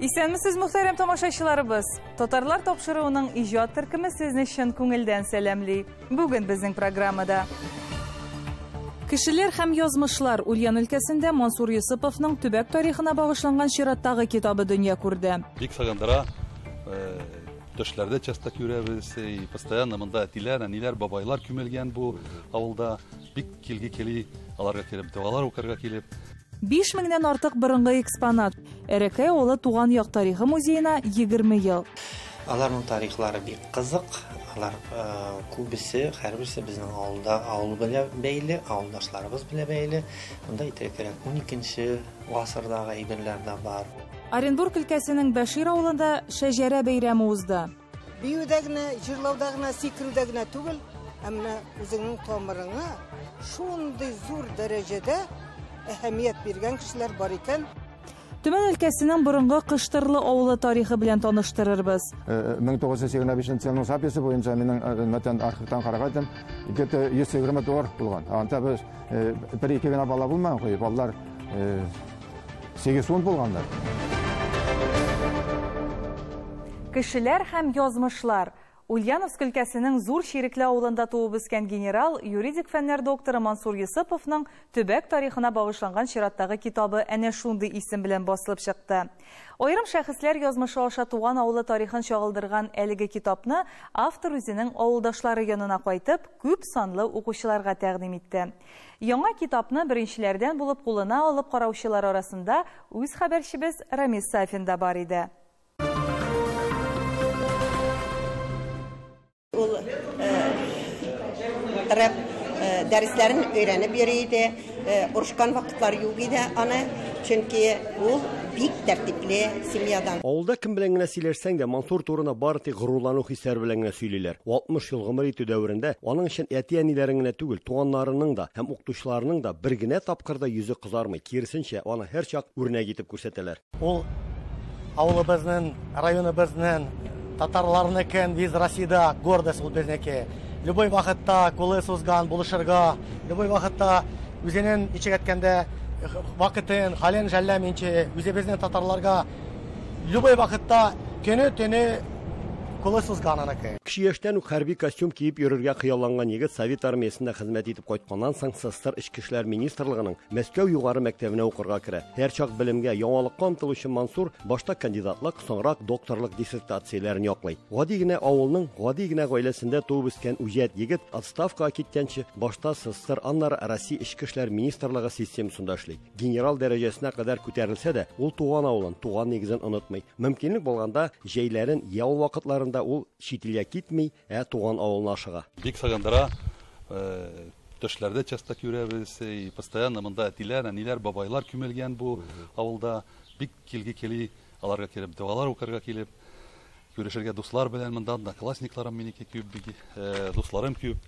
Исәнмесез, мөхтәрәм тамашачыларыбыз! Татарлар тапшыруының иҗат төркеме сезне чын күңелдән сәламли. Бүген безнең программада Кешеләр һәм язмышлар Ульян өлкәсендә Мансур Йосыповның төбәк тарихына багышланган чираттагы китабы дөнья күрде. Бик сагындыра. Төшләрдә часто күрәбез, и постоянно монда әтиләр, әниләр, бабайлар күмелгән бу авылда. Бик килге кили, аларга кереп, догалар укырга килеп. 5 меңнән артык борынгы экспонат. Әрәкәй авылы туган як тарихы музеена 20 ел. Аларның тарихлары бик кызык. Алар күбесе, һәрберсе безнең авылда, авыл белән бәйле, авылдашларыбыз белән бәйле. Монда әйтергә кирәк, 12 гасырдагы әйберләр дә бар. Оренбург өлкәсенең Бәшир авылында Шәҗәрә бәйрәме узды. Биюдә генә, җырлауда гына, сикерүдә генә түгел, ә менә үзеңнең тамырыңа шундый зур дәрәҗәдә әһәмият биргән кешеләр бар икән. Төмән өлкәсенең борынгы Кыштырлы авылы тарихы белән таныштырырбыз. 1985 елның записи буенча минем мәтән архивтан караган идем, где-то 124 булган. Анда без бер-ике генә бала булмаган, куй, балалар 8-10 булганнар. Кешеләр һәм язмышлар. Ульяновск өлкәсенең Зур Чирекле авылында туып үскән генерал, юридик фәннәр докторы Мансур Йосыповның төбәк тарихына багышланган чираттагы китабы әнә шундый исем белән басылып чыкты. Аерым шәхесләр язмышы аша туган авылы тарихын чагылдырган әлеге китапны автор үзенең авылдашлары янына кайтып, күп санлы укучыларга тәкъдим итте. Яңа китапны беренчеләрдән булып кулына алып караучылар арасында үз хәбәрчебез Рамис Сафин да бар иде. Ул рэп дәресләрен өйрәнеп йөри иде, орышкан вакытлар юк иде аны, чөнки ул бик тәртипле семьядан. Авылда кем белән генә сөйләшсәң дә, Мансур турында бары тик горурлану хисләре белән генә сөйлиләр. 60 ел гомер итү дәверендә аның өчен әти-әниләрен генә түгел, туганнарының да һәм укытучыларының да бер генә тапкыр да йөзе кызармый. Киресенчә, аны һәрчак үрнәк итеп күрсәтәләр. Ул авылыбызның, районыбызның, татарларныкын виз Россиядә гордость ул безнеке. Любой вакытта кулы сузган булышырга, любой вакытта үзенең ничек әйткәндә вакытын, хәлен жәлләмичә, үзебезнең татарларга любой вакытта көне-төне кулы сузган аныкы. Кече яшьтән үк хәрби костюм киеп йөрергә хыялланган егет Совет армиясендә хезмәт итеп кайтканнан соң СССР Эчке эшләр министрлыгының Мәскәү югары мәктәбенә укырга керә. Һәрчак белемгә, яңалыкка омтылучы Мансур башта кандидатлык, соңрак докторлык диссертацияләрен яклый. Гади генә авылның гади генә гаиләсендә туып үскән үҗәт егет отставкага киткәнче башта СССР, аннары Россия Эчке эшләр министрлыгы системасында эшли. Генерал дәрәҗәсенә кадәр күтәрелсә дә, ул туган авылын, туган нигезен онытмый. Мөмкинлек булганда җәйләрен, ял вакытларында ул чит илгә китми, ә туган авылына ашыга. Бик сагындыра, төшләрдә часто күрәбез, и постоянно монда әтиләр, әниләр, бабайлар күмелгән бу авылда. Бик килге кили, аларга кереп, догалар укырга килеп, күрешергә дуслар белән монда одноклассникларым минеке күп, бик, дусларым күп.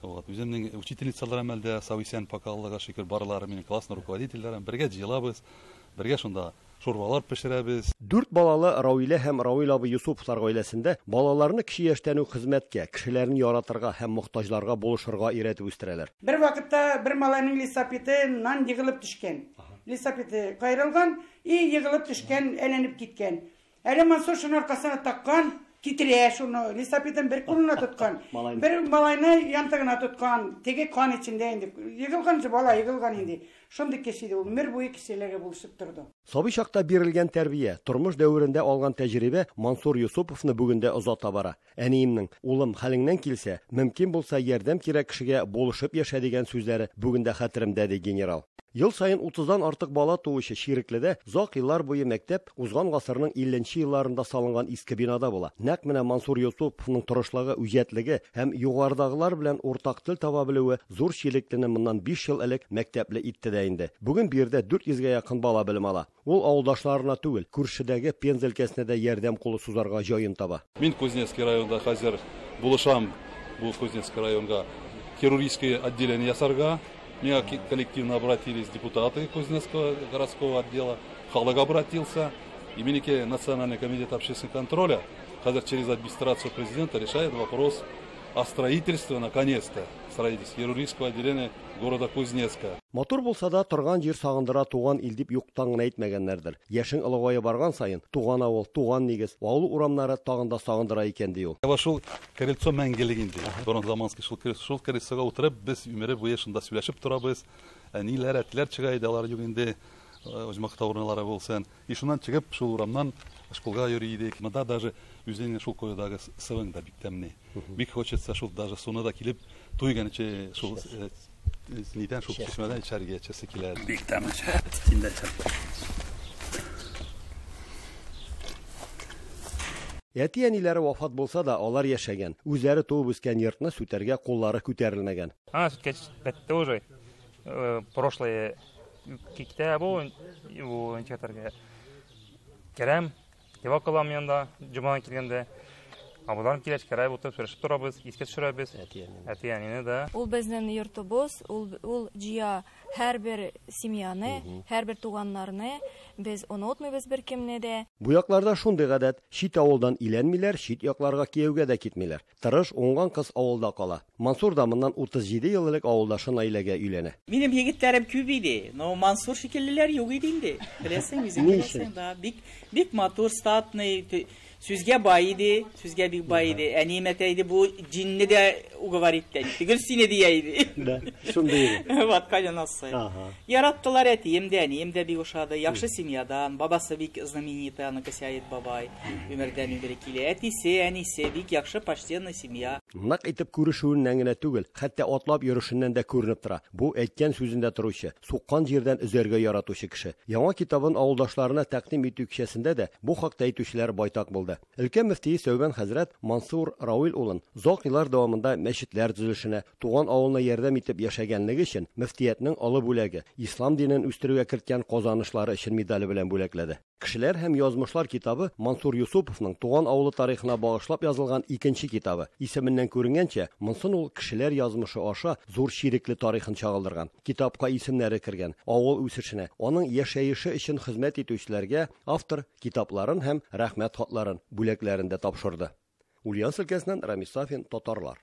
Вот, үземнең учительницаларым әлдә сау исән пока, Аллага шөкер, барлары минем классный руководительләрем. Бергә җыелабыз, бергә шунда шурбалар пешерәбез. Дүрт балалы Рауилә һәм Рауил абый Юсуповлар гаиләсендә балаларны кече яшьтән үк хезмәткә, кешеләрне яратырга һәм мохтаҗларга булышырга өйрәтеп үстерәләр. Бер вакытта бер малайның лисапетыннан егылып төшкән. Лисапеты кайрылган и егылып төшкән, әйләнеп киткән. Әле Мансур шуны аркасына таккан, китерә шуны, лисапетын бер кулына тоткан, бер малайны янтыгына тоткан, теге кан эчендә инде. Егылган бала егылган инде. Шундый кеше иде ул, өмер буе кешеләргә булышып торды. Сабый чакта бирелгән тәрбия, тормыш дәверендә алган тәҗрибә Мансур Юсуповны бүген дә озата бара. Әниемнең, улым, хәлеңнән килсә, мөмкин булса ярдәм кирәк кешегә булышып яшә дигән сүзләре бүген дә хәтеремдә, ди генерал. Ел саен 30-дан артык бала туучы Чирекледә озак еллар буе мәктәп узган гасырның 50 елларында салынган иске бинада була. Нәкъ менә Мансур Юсуповның тырышлыгы, үҗәтлеге һәм югарыдагылар белән уртак тел таба белүе Зур Чиреклене моннан 5 ел элек мәктәпле итте дә инде. Бүген биредә 400гә якын бала белем ала. Ул авылдашларына түгел, күршедәге Пенза өлкәсенә дә ярдәм кулы сузарга җаен таба. Мин Кузнецкий районда хәзер булышам бу Кузнецкий районга хирургическое отделение ясарга. Меня коллективно обратились депутаты Кузнецкого городского отдела, халык обратился. И минеке Национальный комитет общественного контроля хәзер через администрацию президента решает вопрос о строительстве, наконец-то, строительстве хирургического отделения города Кузнецка. Матур булса да торган җир сагындыра туган ил дип юктан гына әйтмәгәннәрдер. Яшең олыгая барган саен туган авыл, туган нигез, авыл урамнары тагын да сагындыра икән ди ул. Шул крыльцо мәңгелек инде. Борын заманский шул крыльцога утырып без өмере буе шунда сөйләшеп торабыз. Әниләр, әтиләр чыга иде, алар юк инде. Оҗмахта урыннары булсын. И шуннан чыгып шул урамнан школга йөри идек. Монда даже үзеңнең шул коедагы сывың да бик тәмле. Бик хочется шул даже суны да килеп туйганчы шул нидән шул чишмәдән эчәргә эчәсе килә. Бик тәмле. Син дә эчәр. Әти-әниләре вафат булса да, алар яшәгән. Үзләре туып үскән йортны сүтәргә куллары күтәрелмәгән. Ана сүткәч бетте уже. Прошлое китә бу, бу ничәтәргә. Керәм, дива кылам янда, җомадан килгәндә. Абыларым киләч, керәп утырып сөйләшеп торабыз, искә төшерәбез. Әти-әнине дә. Ул безнең йортыбыз, ул җыя һәрбер семьяны, һәрбер туганнарны, без онытмыйбыз бер кемне дә. Бу якларда шундый гадәт, чит авылдан иләнмиләр, чит якларга кияүгә дә китмиләр. Тырыш, уңган кыз авылда кала. Мансур да моннан 37 ел элек авылдашы Наиләгә өйләнә. Минем егетләрем күп иде, но Мансур шикеллеләр юк иде инде. Беләсең, үзең беләсең, да. Бик, бик матур, статный, сүзгә бай иде, сүзгә бик бай иде. Әнием әйтә иде, бу җинне дә уговорить итә. Түгел сине дия иде. Да, шундый иде. Вот, кайнанасы. Яраттылар әтием дә, әнием дә бик ошады. Яхшы семьядан, бабасы бик знаменитый, аны Касяет бабай. Өмердән өмере килә. Әтисе, әнисе бик яхшы, почтенный семья. Нык итеп күрешүеннән генә түгел, хәтта атлап йөрүшеннән дә күренеп тора. Бу әйткән сүзендә торучы, суккан җирдән өзәргә яратучы кеше. Яңа китабын авылдашларына тәкъдим итү кичәсендә дә бу хакта әйтүчеләр байтак булды. Өлкә мөфтие Сәүбән хәзрәт Мансур Равил улын озак еллар дәвамында мәчетләр төзелешенә, туган авылына ярдәм итеп яшәгәнлеге өчен мөфтиятнең олы бүләге, ислам динен үстерүгә керткән казанышлары өчен медале белән бүләкләде. Кешеләр һәм язмышлар китабы Мансур Юсуповның туган авылы тарихына багышлап язылган икенче китабы. Исеменнән күренгәнчә, монсын ул кешеләр язмышы аша зур чирекле тарихын чагылдырган. Китапка исемнәре кергән, авыл үсешенә, аның яшәеше өчен хезмәт итүчеләргә автор китапларын һәм рәхмәт хатларын, бүләкләрен дә тапшырды. Ульяновск өлкәсеннән Рамис Сафин, Татарлар.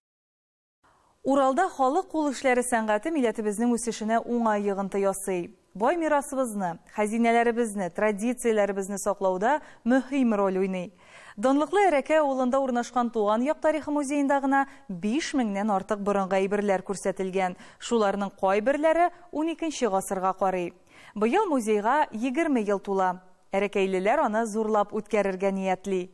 Уралда халык кул эшләре сәнгате милләтебезнең үсешенә уңай йогынты ясый. Бай мирасыбызны, хәзинәләребезне, традицияләребезне саклауда мөһим роль уйный. Данлыклы Әрәкә авылында урнашкан туган як тарихы музеенда гына 5000-нән артык борынгы әйберләр күрсәтелгән. Шуларның кайберләре 12 гасырга карый. Быел музейга 20 ел тула. Әрәкәйлеләр аны зурлап үткәрергә ниятли.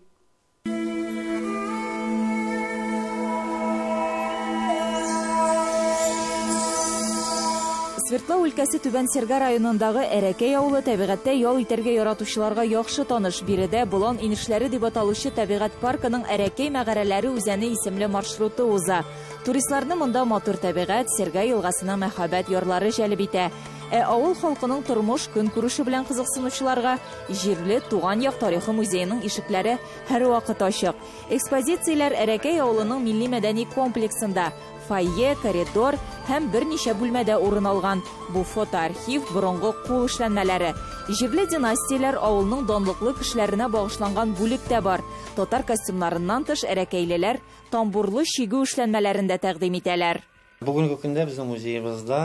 Свердлау өлкәсе Түбән Серга районындагы Әрәкәй авылы табигатьтә ял итәргә яратучыларга яхшы таныш. Биредә Болан инешләре дип аталучы табигать паркының Әрәкәй мәгарәләре үзәне исемле маршруты уза. Туристларны монда матур табигать, Серга елгасының мәһабәт ярлары җәлеп итә. Ә авыл халкының тормыш көнкүреше белән кызыксынучыларга җирле туган як тарихы музееның ишекләре һәрвакыт ачык. Экспозицияләр Әрәкәй авылының милли мәдәни комплексында, фойе, коридор һәм берничә бүлмәдә урын алган. Бу фотоархив, борынгы кул эшләнмәләре. Җирле династияләр авылның данлыклы кешеләренә багышланган бүлек тә бар. Татар костюмнарыннан тыш әрәкәйлеләр тамбурлы чигү эшләнмәләрен дә тәкъдим итәләр. Бүгенге көндә безнең музеебызда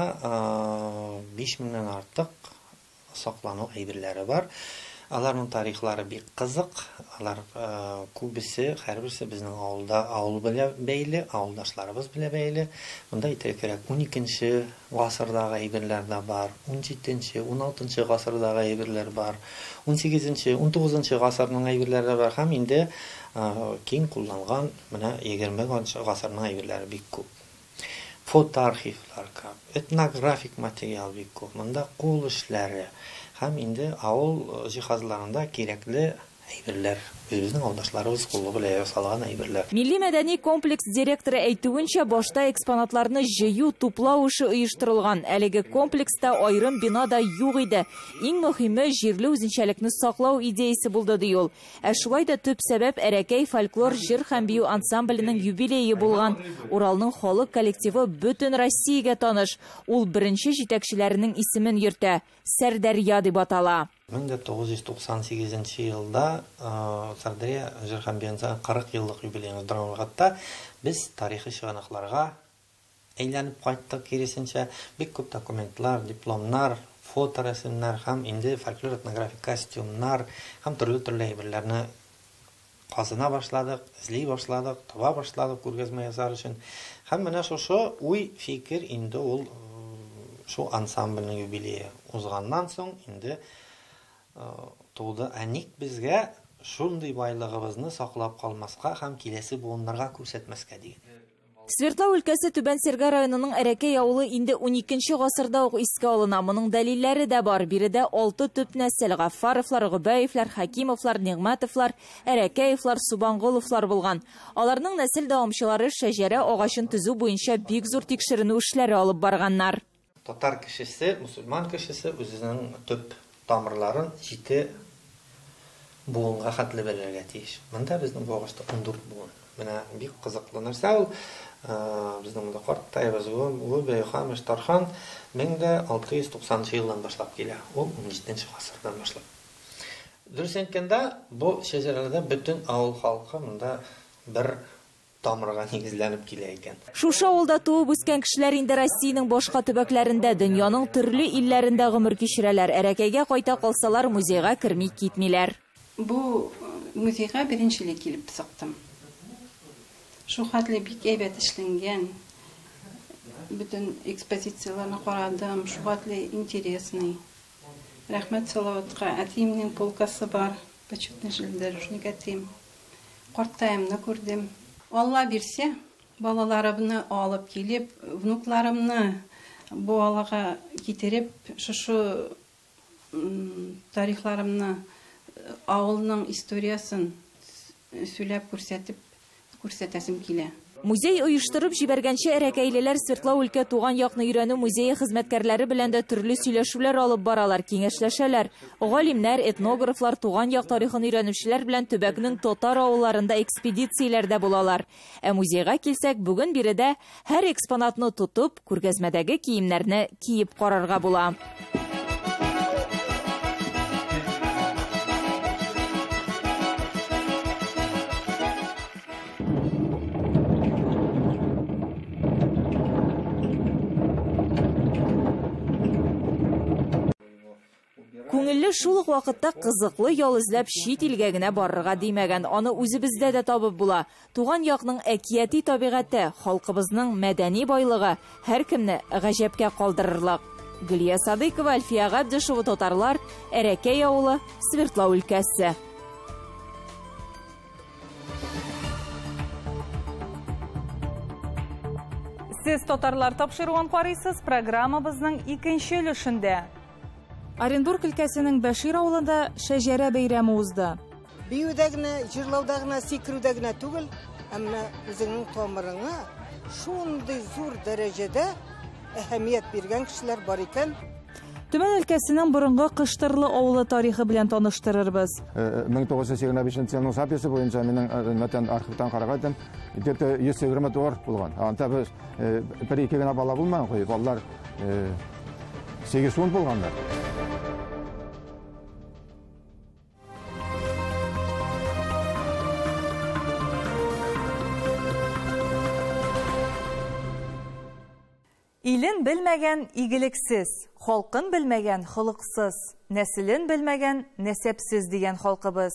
5000-нән артык саклану әйберләре бар. Аларның тарихлары бик кызык. Алар күбесе, һәрберсе безнең авылда, авыл белән бәйле, авылдашларыбыз белән бәйле. Монда әйтергә кирәк, 12 гасырдагы әйберләр дә бар, 17, 16 гасырдагы әйберләр бар, 18, 19 гасырның әйберләре дә бар һәм инде киң кулланган менә 20 гасырның әйберләре бик күп. Фотоархивлар күп, этнографик материал бик күп. Монда кул эшләре һәм инде авыл җиһазларында кирәкле әйберләр, үзебезнең авылдашларыбыз кулы белән ясалган әйберләр. Милли мәдәни комплекс директоры әйтүенчә, башта экспонатларны җыю, туплау эше оештырылган. Әлеге комплекста аерым бина да юк иде. Иң мөһиме җирле үзенчәлекне саклау идеясе булды, ди ул. Ә шулай да төп сәбәп Әрәкәй фольклор җыр һәм бию ансамбленең юбилее булган. Уралның халык коллективы бөтен Россиягә таныш. Ул беренче җитәкчеләренең исемен йөртә. Сәрдәрья дип атала. 1998 елда Сырдарья җыр һәм бию ансамбленең 40 еллык юбилеен уздырган вакытта без тарихи чыганакларга әйләнеп кайттык, киресенчә, бик күп документлар, дипломнар, фоторәсемнәр һәм инде фольклор-этнографик костюмнар һәм төрле-төрле әйберләрне казына башладык, эзли башладык, таба башладык күргәзмә ясар өчен. Һәм менә шушы уй-фикер инде ул шул ансамбльнең юбилее узганнан соң инде туды. Ә ник безгә шундый байлыгыбызны саклап калмаска һәм киләсе буыннарга күрсәтмәскә дигән. Свердлау өлкәсе Түбән Серга районының Әрәкәй авылы инде 12 гасырда ук искә алына. Моның дәлилләре дә бар. Биредә 6 төп нәсел: Гаффаровлар, Гобәевләр, Хәкимовлар, Нигъмәтовлар, Әрәкәевлар, Субанголовлар булган. Аларның нәсел дәвамчылары шәҗәрә агачын төзү буенча бик зур тикшеренү эшләре алып барганнар. Татар кешесе, мусульман кешесе үзенең төп тамырларын 7 буынга хәтле белергә тиеш. Монда безнең бу агачта 14 буын. Менә бик кызыклы нәрсә ул. Безнең монда карттаебыз Губәй Хамиш Тархан 1690 елдан башлап килә. Ул 17 гасырдан башлап. Дөрес әйткәндә, бу шәҗәрәләрдә бөтен авыл халкы монда бер тамырга нигезләнеп килә икән. Шушы авылда туып үскән кешеләр инде Россиянең башка төбәкләрендә, дөньяның төрле илләрендә гомер кичерәләр. Әрәкәйгә кайта калсалар, музейга керми китмиләр. Бу музейга беренчелек килеп чыктым. Шу хәтле бик әйбәт эшләнгән. Бөтен экспозицияләрне карадым, шу хәтле интересный. Рәхмәт Салаватка, әтиемнең полкасы бар, почетный железнодорожник әтием. Карттаемны күрдем. Алла бирсә, балаларымны алып килеп, внукларымны бу алага китереп, шушы тарихларымны, авылның историясын сөйләп күрсәтеп, күрсәтәсем килә. Музей оештырып җибәргәнче әрәкәйлеләр Свердлау өлкә туган якны өйрәнү музее хезмәткәрләре белән дә төрле сөйләшүләр алып баралар, киңәшләшәләр. Галимнәр, этнографлар, туган як тарихын өйрәнүчеләр белән төбәкнең татар авылларында экспедицияләрдә булалар. Ә музейга килсәк, бүген биредә һәр экспонатны тотып, күргәзмәдәге киемнәрне киеп карарга була. Күңелле шул ук вакытта кызыклы ял эзләп чит илгә генә барырга димәгән, аны үзебездә дә табып була. Туган якның әкияти табигате, халкыбызның мәдәни байлыгы һәркемне гаҗәпкә калдырырлык. Гөлия Садыйкова, Әлфия Габдишева, Татарлар, Әрәкәй авылы, Свердлау өлкәсе. Сез Татарлар тапшыруын карыйсыз, программабызның икенче өлешендә. Оренбург өлкәсенең Бәшир авылында шәҗәрә бәйрәме узды. Биюдә генә, җырлауда гына, сикерүдә генә түгел, ә менә үзеңнең тамырыңа шундый зур дәрәҗәдә әһәмият биргән кешеләр бар икән. Төмән өлкәсенең борынгы Кыштырлы авылы тарихы белән таныштырырбыз. 1985 елның записи буенча минем мәтән архивтан караган, где-то 124 булган. Анда без бер-ике генә бала булмаган, балалар 8-10 булганнар. Илен белмәгән игелексез, халкын белмәгән холыксыз, нәселен белмәгән нәсәпсез дигән халкыбыз.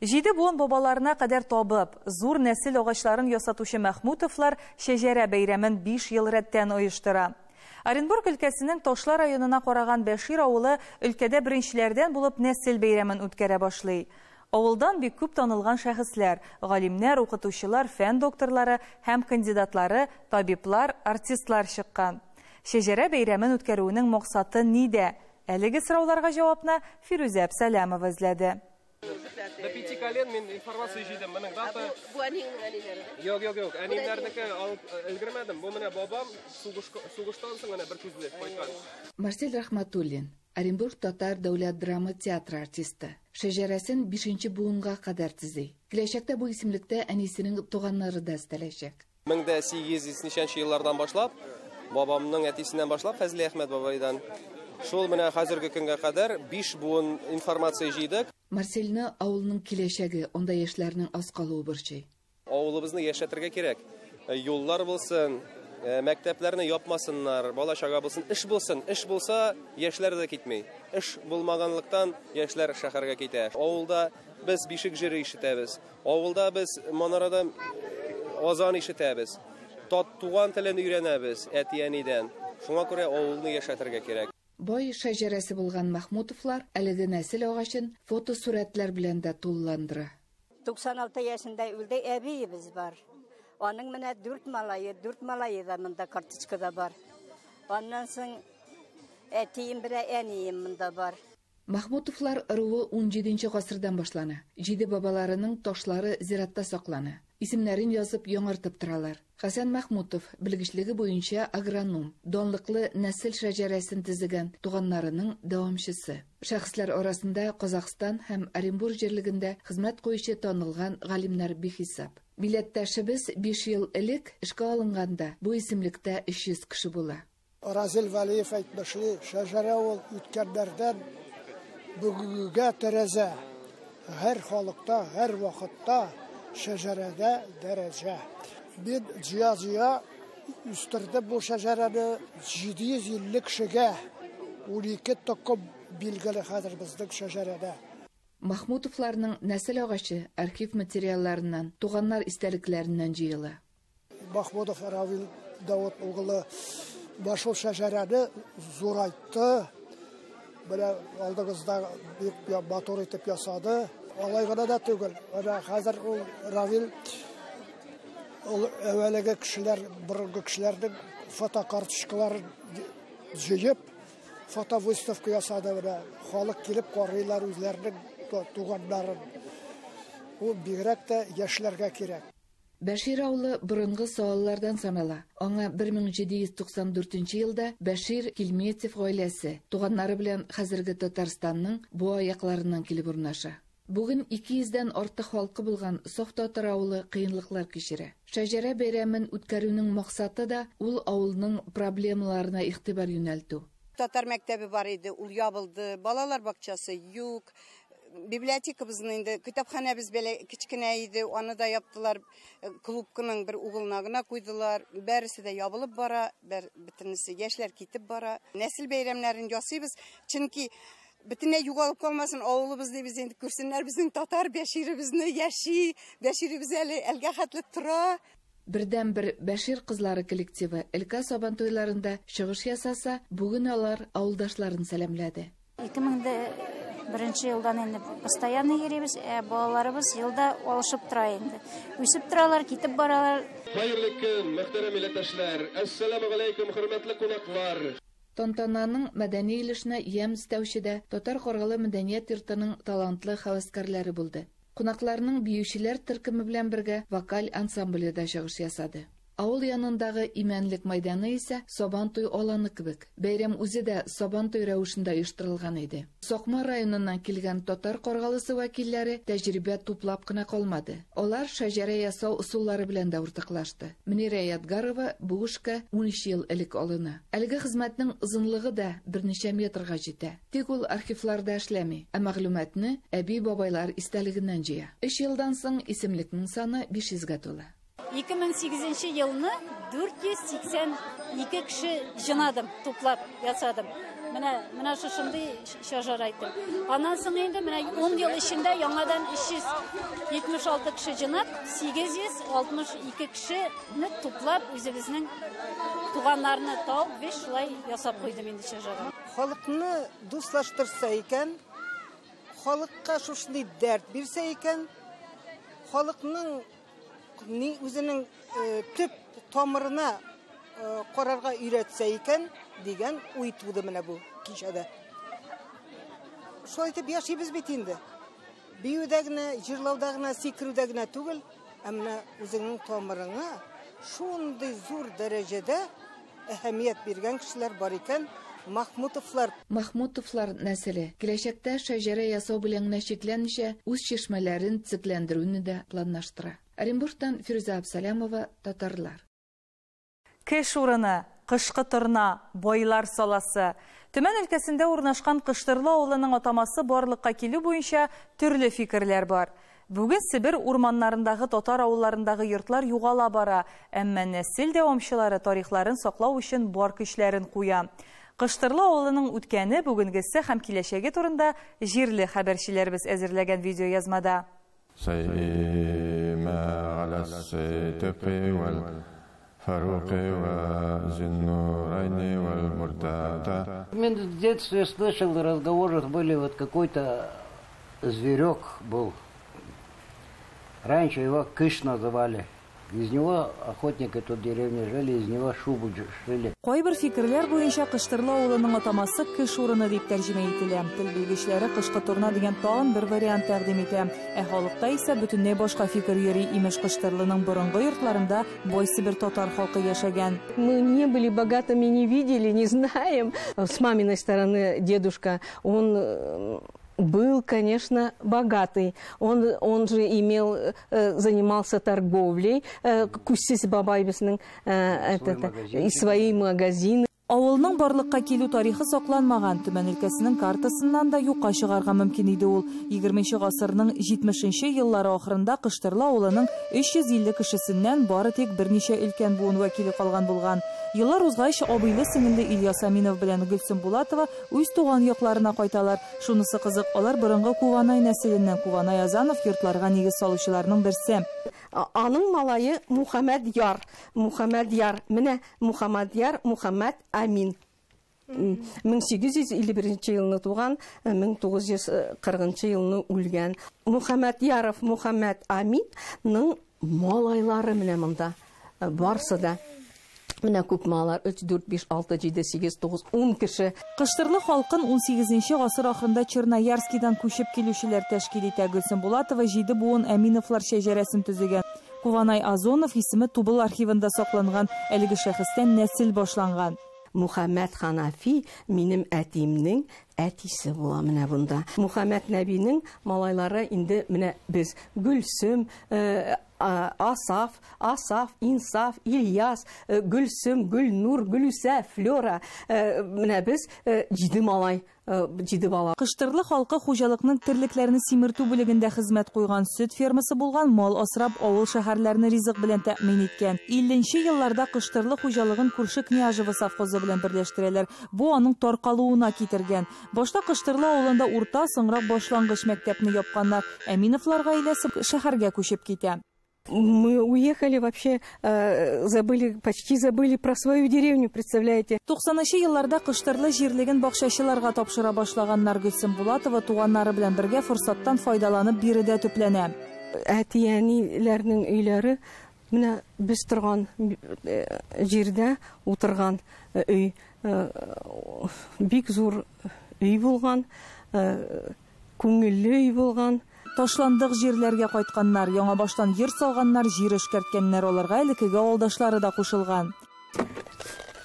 7 буын бабаларына кадәр табып, зур нәсел агачларын ясатучы Мәхмүтовлар шәҗәрә бәйрәмен 5 ел рәттән оештыра. Оренбург өлкәсенең Ташлар районына караган Бәшир авылы өлкәдә беренчеләрдән булып нәсел бәйрәмен үткәрә башлый. Авылдан бик күп танылган шәхесләр, галимнәр, укытучылар, фән докторлары һәм кандидатлары, табиблар, артистлар чыккан. Шәҗәрә бәйрәмен үткәрүенең максаты нидә? Әлеге сорауларга җавапны Фирүзә Әбсәләмова эзләде. До 5 колен мин информация җыйдым. Моның дата. Бу әниеңнең әниләре. Юк, юк, юк. Әниемнәрнеке алып өлгермәдем. Бу менә бабам сугыштан соң гына бер күзле кайткан. Марсель Рахматуллин, Оренбург татар дәүләт драма театры артисты. Шәҗәрәсен 5 буынга кадәр төзи. Киләчәктә бу исемлектә әнисенең туганнары да өстәләчәк. 1800 ничәнче еллардан башлап, бабамның әтисеннән башлап, Фәзли Әхмәт бабайдан Шул менә хәзерге көнгә кадәр 5 буын информация җыйдык. Марсельне авылның киләчәге, анда яшьләрнең аз калуы борчый. Авылыбызны яшәтергә кирәк. Юллар булсын, мәктәпләрне япмасыннар, бала-чага булсын, эш булсын. Эш булса, яшьләр дә китми. Эш булмаганлыктан яшьләр шәһәргә китә. Авылда без бишек җыры ишетәбез. Авылда без манарада азан ишетәбез. Туган телен өйрәнәбез әти-әнидән. Шуңа күрә авылны яшәтергә кирәк. Бай шәҗәрәсе булган Махмутовлар әлеге нәсел агачын фотосурәтләр белән дә тулыландыра. 96 яшендә үлде әбиебез бар. Аның менә 4 малае, 4 малае да монда карточкада бар. Аннан соң әтием белән әнием монда бар. Махмутовлар ыруы 17 гасырдан башлана. Җиде бабаларының ташлары зиратта саклана. Исемнәрен язып яңартып торалар. Хәсән Махмутов белгечлеге буенча агроном, данлыклы нәсел шәҗәрәсен төзегән туганнарының дәвамчысы. Шәхесләр арасында Казахстан һәм Оренбург җирлегендә хезмәт куючы танылган галимнәр бихисап. Милләттәшебез 5 ел элек эшкә алынганда бу исемлектә 300 кеше була. Разил Валиев әйтмешли, шәҗәрә ул үткәннәрдән бүгенгегә тәрәзә. Һәр халыкта, һәр вакытта шәҗәрәдә дәрәҗә. Мин җыя-җыя үстердем бу шәҗәрәне 750 кешегә. 12 токым билгеле хәзер безнең шәҗәрәдә. Махмутовларның нәсел агачы архив материалларыннан, туганнар истәлекләреннән җыела. Махмутов Равил Давыт углы башыл шәҗәрәне зурайтты. Менә алдыгызда бик матур итеп ясады. Алай гына да түгел. Менә хәзер ул Равил ул әүвәлге кешеләр, борынгы кешеләрнең фотокарточкаларын җыеп, фотовыставка ясады. Менә халык килеп карыйлар үзләренең туганнарын. Ул бигрәк тә яшьләргә кирәк. Бәшир авылы борынгы сааллардан санала. Аңа 1794 елда Бәшир Килметев гаиләсе туганнары белән хәзерге Татарстанның Буа якларыннан килеп урнаша. Бүген 200дән артык халкы булган саф татар авылы кыенлыклар кичерә. Шәҗәрә бәйрәмен үткәрүнең максаты да ул авылның проблемаларына игътибар юнәлтү. Татар мәктәбе бар иде, ул ябылды, балалар бакчасы юк. Библиотекабызны инде китапханәбез кечкенә иде, аны да яптылар, клубканың бер угылына гына куйдылар. Бәресе дә ябылып бара, бөтенесе яшьләр китеп бара. Нәсел бәйрәмнәрен ясыйбыз, чөнки бөтенләй югалып калмасын авылыбыз дибез инде, күрсеннәр безнең татар Бәширебезне, яши, Бәширебез әле әлгә хәтле тора. Бердән-бер Бәшир кызлары коллективы өлкә сабантуйларында чыгыш ясаса, бүген алар авылдашларын сәламләде. 2001 елдан инде постоянно йөрибез, ә балаларыбыз елда алышып тора инде. Үсеп торалар, китеп баралар. Хәерле көн, мөхтәрәм милләттәшләр. Әссәламу алейкум, хөрмәтле кунаклар. Тантананың мәдәни өлешенә ямь өстәүче дә Татар Каргалы мәдәният йортының талантлы һәвәскәрләре булды. Кунакларның биючеләр төркеме белән бергә вокаль ансамбле дә чыгыш ясады. Авыл янындагы Имәнлек майданы исә Сабантуй аланы кебек. Бәйрәм үзе дә Сабантуй рәвешендә оештырылган иде. Сакмар районыннан килгән Татар Каргалысы вәкилләре тәҗрибә туплап кына калмады. Алар шәҗәрә ясау ысуллары белән дә уртаклашты. Мөнирә Ядгарова бу эшкә 13 ел элек алына. Әлеге хезмәтнең озынлыгы да берничә метрга җитә. Тик ул архивларда эшләми, ә мәгълүматны әби-бабайлар истәлегеннән җыя. 3 елдан соң исемлекнең саны 500гә тула. 2008 елны 482 кеше җынадым, туплап ясадым. Менә шушындый шәҗәрә әйттем. Аннан соң инде менә 10 ел эчендә яңадан 376 кеше җынап, 862 кешене туплап, үзебезнең туганнарны тауып, без шулай ясап куйдым инде шәҗәрә. Халыкны дуслаштырса икән, халыкка шушындый дәрт бирсә икән, халыкның үзенең төп тамырына карарга өйрәтсә икән дигән уй туды менә бу кичәдә. Шулай итеп яшибез бит инде. Биюдә генә, җырлауда гына, сикерүдә генә түгел, ә менә үзеңнең тамырыңа шундый зур дәрәҗәдә әһәмият биргән кешеләр бар икән. Махмутовлар. Махмутовлар нәселе киләчәктә шәҗәрә ясау белән генә чикләнмичә, үз чишмәләрен төзекләндерүне дә планлаштыра. Оренбургтан Фирүзә Абсалямова, Татарлар. Кеш урыны. Кышкы торна, байлар саласы. Төмән өлкәсендә урнашкан Кыштырлы авылының атамасы барлыкка килү буенча төрле фикерләр бар. Бүген Себер урманнарындагы татар авылларындагы йортлар югала бара, әмма нәсел дәвамчылары тарихларын саклау өчен бар көчләрен куя. Кыштырлы авылының үткәне, бүгенгесе һәм киләчәге турында җирле хәбәрчеләребез әзерләгән видеоязмада. В детстве слышал, разговоры были, вот какой-то зверек был. Раньше его кыш называли. Из него охотники тут в деревне жили, из него шубу шили. Кайбер фикерләр буенча Кыштырлы авылының атамасы кыш урыны дип тәрҗемә ителә. Тел белгечләре кышкы торна дигән тагын бер вариант тәкъдим итә. Ә халыкта исә бөтенләй башка фикер йөри. Имеш, Кыштырлының борынгы йортларында бай Себер татар халкы яшәгән. Мы не были богатыми, не видели, не знаем. С маминой стороны дедушка, он был, конечно, богатый. Он же имел, занимался торговлей, кусис бабайбесның, и свои магазины. Авылның барлыкка килү тарихы сакланмаган. Төмән өлкәсенең картасыннан да юкка чыгарга мөмкин иде ул. 20 гасырның 70 еллары ахырында Кыштырлы авылының 350 кешесеннән бары тик берничә өлкән буын вәкиле калган булган. Еллар узгач, абыйлы сеңелле Ильяс Аминов белән Гөлсем Булатова үз туган якларына кайталар. Шунысы кызык, алар борынгы Куванай нәселеннән. Куванай Азанов йортларга нигез салучыларның берсе. Аның малае Мухаммадьяр. Мухаммадьяр. Менә Мухаммадьяр, Мухаммад Амин. 1851 елны туган, 1940 елны үлгән. Мухаммадьяров Мухаммад Аминның малайлары менә монда барсы да. Менә күп малар, 3, 4, 5, 6, 7, 8, 9, 10 кеше. Кыштырлы халкын 18 гасыр ахырында Черноярскидан күчеп килүчеләр тәшкил итә. Гөлсем Булатова 7 буын Әминовлар шәҗәрәсен төзегән. Куванай Азонов исеме Тубыл архивында сакланган. Әлеге шәхестән нәсел башланган. Мухаммад Ханафи минем әтиемнең әтисе була менә бунда. Мухаммад Нәбинең малайлары инде менә без Гөлсем, Асаф, Асаф, Инсаф, Ильяс, Гөлсем, Гөлнур, Гөлүсә, Флера. Менә без 7 малай, 7 бала. Кыштырлы халкы хуҗалыкның терлекләрне симертү бүлегендә хезмәт куйган, сөт фермасы булган, мал асрап, авыл шәһәрләрне ризык белән тәэмин иткән. 50 елларда Кыштырлы хуҗалыгын күрше Княжево совхозы белән берләштерәләр. Бу аның таркалуына китергән. Башта Кыштырлы авылында урта, соңрак башлангыч мәктәпне япканнар. Әминовлар гаиләсе шәһәргә күчеп китә. Мы уехали вообще, забыли, почти забыли про свою деревню, представляете? 90 елларда Кыштырлы җирлеген бакчачыларга тапшыра башлаганнар. Гөлсем Булатова туганнары белән бергә форсаттан файдаланып биредә төпләнә. Әти-әниләрнең өйләре менә без торган җирдә утырган өй, бик зур өй булган, күңелле өй булган. Ташландык җирләргә кайтканнар, яңа баштан йорт салганнар, җир эшкәрткәннәр, аларга элеккеге авылдашлары да кушылган.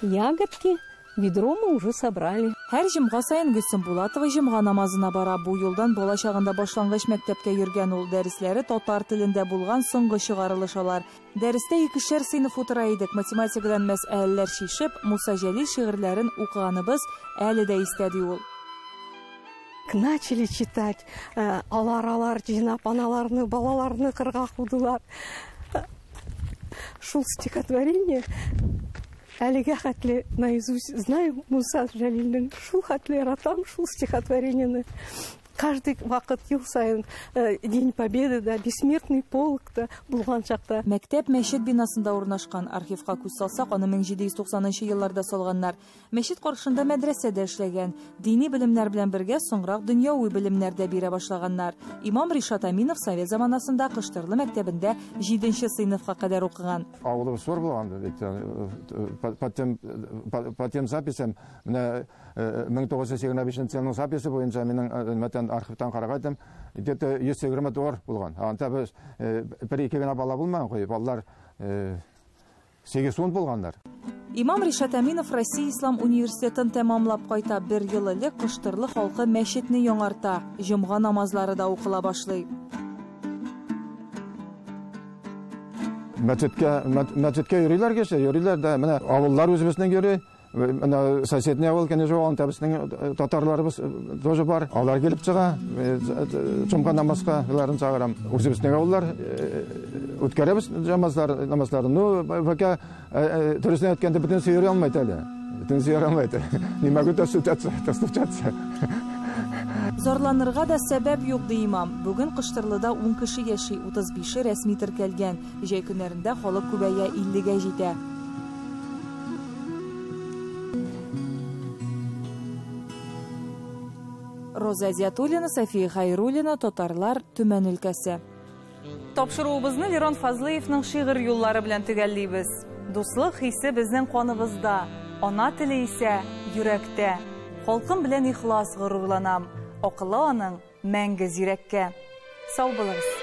Ягодки, ведро мы уже собрали. Һәр җомга саен Гөлсем Булатова җомга намазына бара. Бу юлдан бала чагында башлангыч мәктәпкә йөргән ул. Дәресләре татар телендә булган, соңгы чыгарылыш алар. Дәрестә икешәр сыйныф утыра идек. Математикадан мәсьәләләр чишеп, Муса Җәлил шигырьләрен укыганыбыз әле дә истә, ди ул. Начали читать, алар-алар җыйнап, аналарны, балаларны кырга кудылар. Шул стихотворение әлегә хәтле наизусть знаю Муса Җәлилнең, шул хәтле яратам шул стихотворениене. Каждый вакыт ел сайын День Победы да, Бессмертный полк та булган чакта. Мәктәп мәчет бинасында урнашкан. Архивка күз салсак, аны 1790 елларда салганнар. Мәчет каршында мәдрәсә дә эшләгән. Дини белемнәр белән бергә соңрак дөньяви белемнәр дә бирә башлаганнар. Имам Ришат Аминов совет заманасында Кыштырлы мәктәбендә 7 сыйныфка кадәр укыган. Авылыбыз зур булган бит. По тем записям, менә 1985 елның записе буенча минем мәтән архивтан карагайдым, где-то 124 булган. Анда без бер-ике генә бала булмаган, куй, балалар 8-10 булганнар. Имам Ришат Аминов Россия Ислам университетын тәмамлап кайта. Бер ел элек Кыштырлы халкы мәчетне яңарта. Җомга намазлары да укыла башлый. Мәчеткә, мәчеткә йөриләр кеше, йөриләр дә. Менә авыллар үзебезнең йөри. Менә соседний авыл, конечно, анда безнең татарларыбыз тоже бар. Алар килеп чыга, җомга намазга аларын чакырам. Үзебезнең авыллар үткәрәбез намазлар, намазларны. Ну, пока дөресен әйткәндә, бөтенесе йөри алмый әле. Бөтенесе йөри алмый. Не могу достучаться, достучаться. Зарланырга да сәбәп юк, ди имам. Бүген Кыштырлыда 10 кеше яши, 35-е рәсми теркәлгән. Җәй көннәрендә халык күбәя, 50гә җитә. Роза Зиатуллина, София Хайруллина, Татарлар, Төмән өлкәсе. Тапшыруыбызны Лерон Фазлыевның шигырь юллары белән төгәллибез. Дуслык хисе безнең каныбызда, ана теле исә йөрәктә. Халкым белән ихлас горурланам, акылы аның мәңге зирәккә. Сау булыгыз.